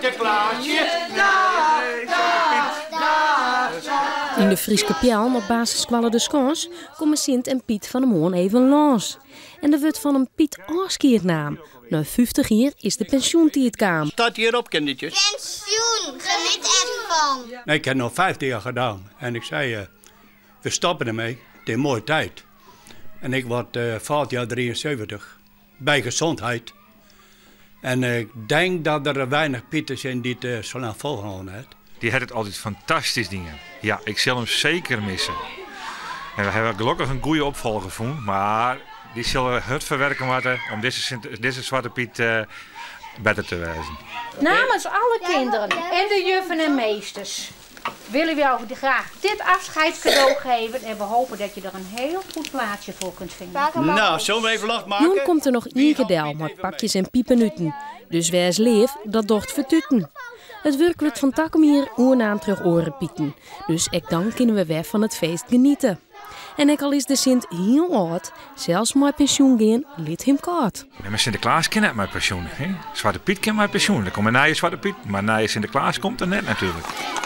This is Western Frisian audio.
Sinteklaasje, daach, daach, daach. Yn de Fryske Peallen op basisskoalle De Skâns komme Sint en Pyt fan 'e moarn even lâns. En der wurdt fan in Pyt ôfskied naam. Nei 50 jier is de pensjoentiid kaam. Staat hierop, kindertjes. Pensioen, geniet ervan. Nee, ik heb nog 50 jaar gedaan. En ik zei, we stoppen ermee. Het is mooie tijd. En ik word volgend jaar 73. Bij gezondheid. En ik denk dat er weinig Pieten zijn die het zo lang volgehouden hebben. Dy hat it altyd fantastysk dien. Ja, ik sil him seker misse. En we hawwe gelokkich in goede opfolger fûn, mar dy sil hurd foar wurkje moatte om dizze, dizze Swarte Pyt better te wêzen. Namens alle kinderen en de juffen en meesters willen we jou graag dit afscheidscadeau geven en we hopen dat je er een heel goed plaatsje voor kunt vinden. Nou, zullen we even losmaken? Jûn komt der noch ien kear del mei pakjes en pipernuten. Dus wês leaf, dat docht fertuten. It wurk wurdt fan takom jier oernaam troch oare Pieten. Dus ek dan kinne we wer fan it feest geniete. En ek al is de Sint hiel âld, sels mei pensjoen gean lit him kâld. Nee, mar Sinteklaas kin net mei pensjoen. Hè? Swarte Pyt kin mei pensjoen. Der komt in nije Swarte Pyt, mar in nije Sinteklaas komt der net natuerlik.